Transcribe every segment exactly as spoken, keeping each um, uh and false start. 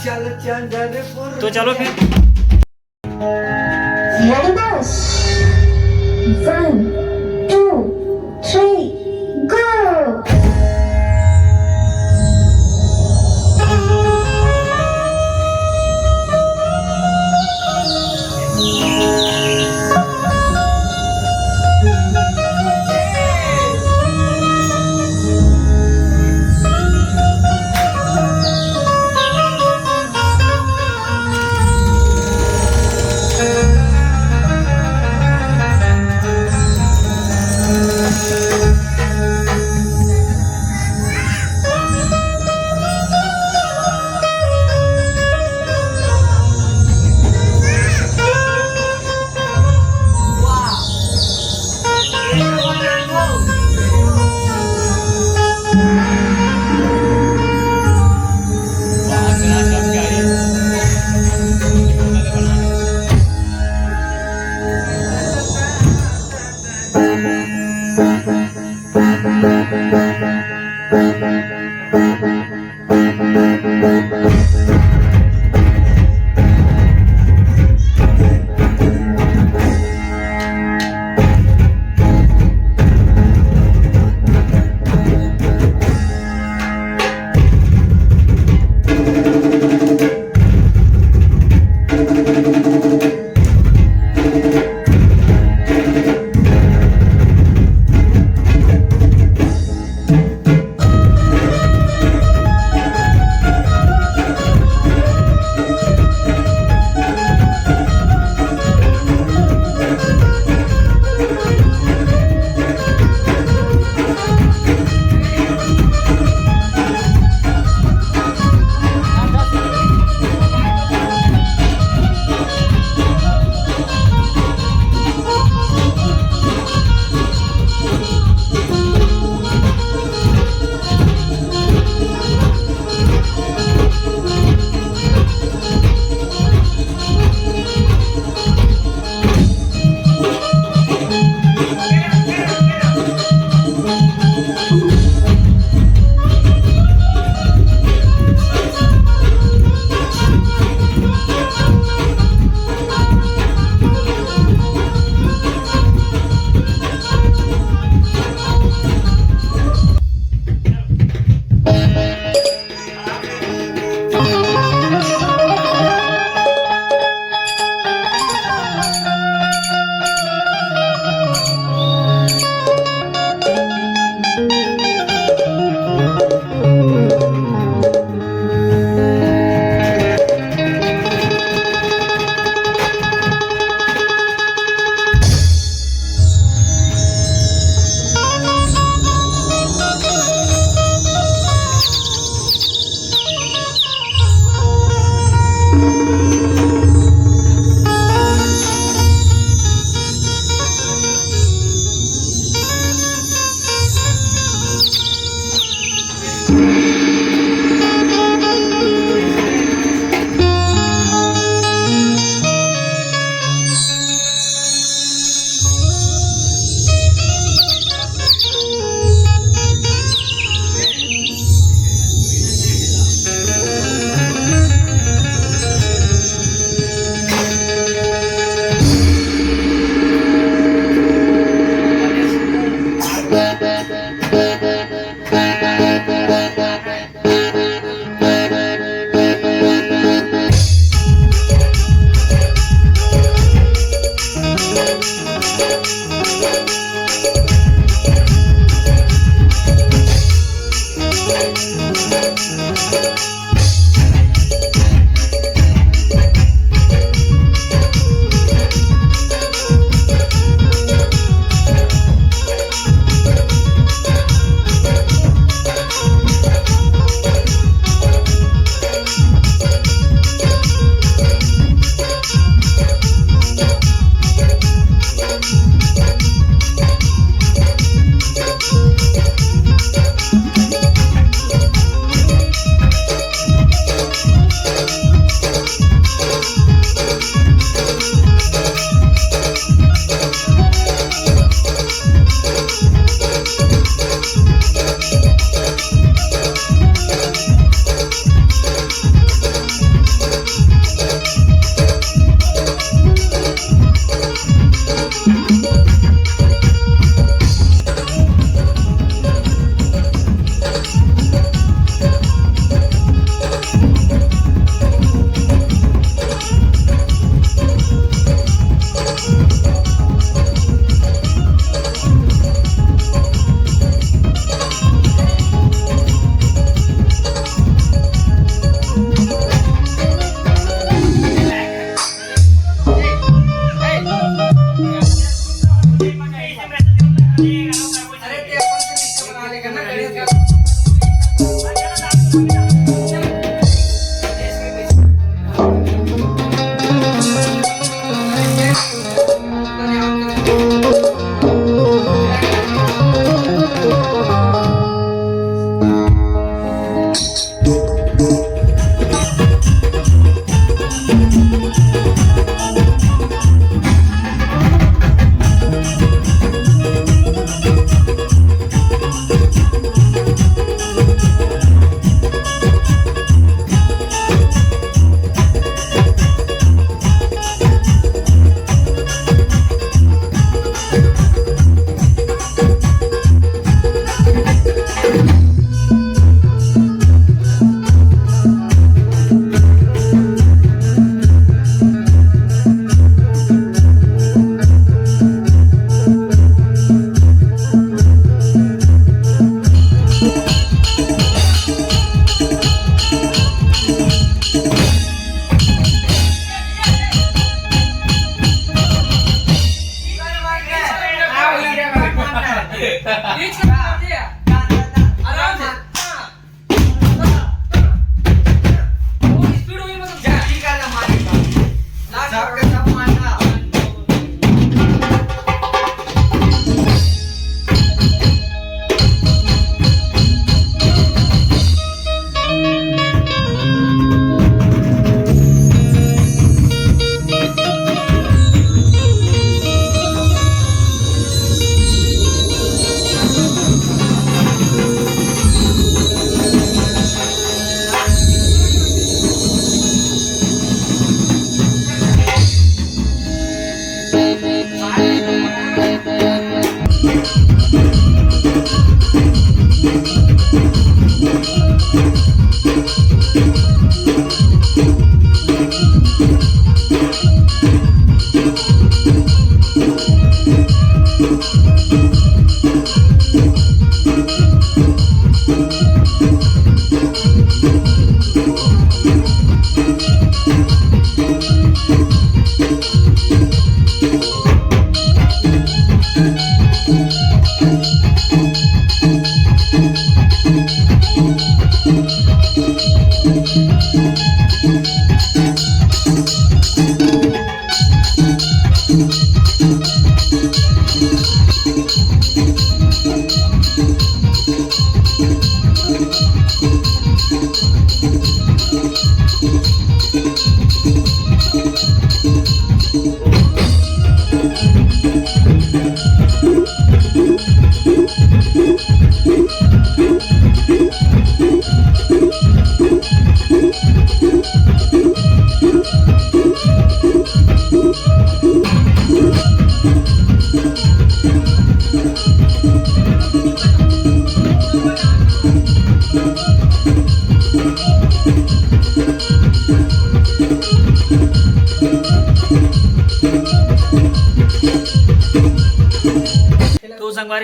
तो चलो फिर। Ready, boss? One, two, three, go!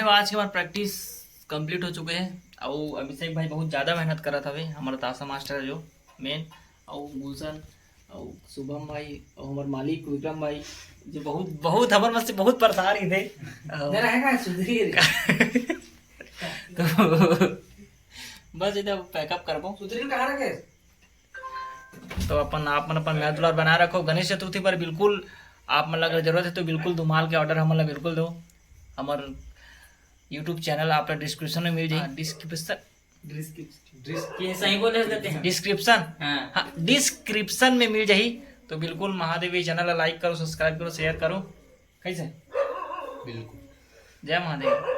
तो आज के हमार प्रैक्टिस कंप्लीट हो चुके हे। अउ अभिषेक भाई बहुत ज्यादा मेहनत करत हवे, हमारा ताशा मास्टर हे जो मेन, अउ गुलशन, अउ शुभम भाई, अउ हमार मालिक विक्रम भाई, जो बहुत बहुत हमार मस्ती बहुत परेशान ही थे। अउ जरा है का सुधरी रे। तो बस इधर पैकअप करबो। सुधरी कहाँ रखे? तो अपन आप मन अपन मया दुलार बनाए रखो। गणेश चतुर्थी पर बिल्कुल आप मन ला अगर जरूरत है तो बिल्कुल धुमाल के ऑर्डर हमन ला बिल्कुल दो। हमर यूट्यूब चैनल आप डिस्क्रिप्शन में मिल जाए। डिस्क्रिप्शन डिस्क्रिप्शन ये सही बोले देते हैं। डिस्क्रिप्शन हाँ। हाँ, डिस्क्रिप्शन में मिल जाही। तो बिल्कुल महादेव ये चैनल ला लाइक करो, सब्सक्राइब करो, शेयर करो। कैसे? बिल्कुल। जय महादेव।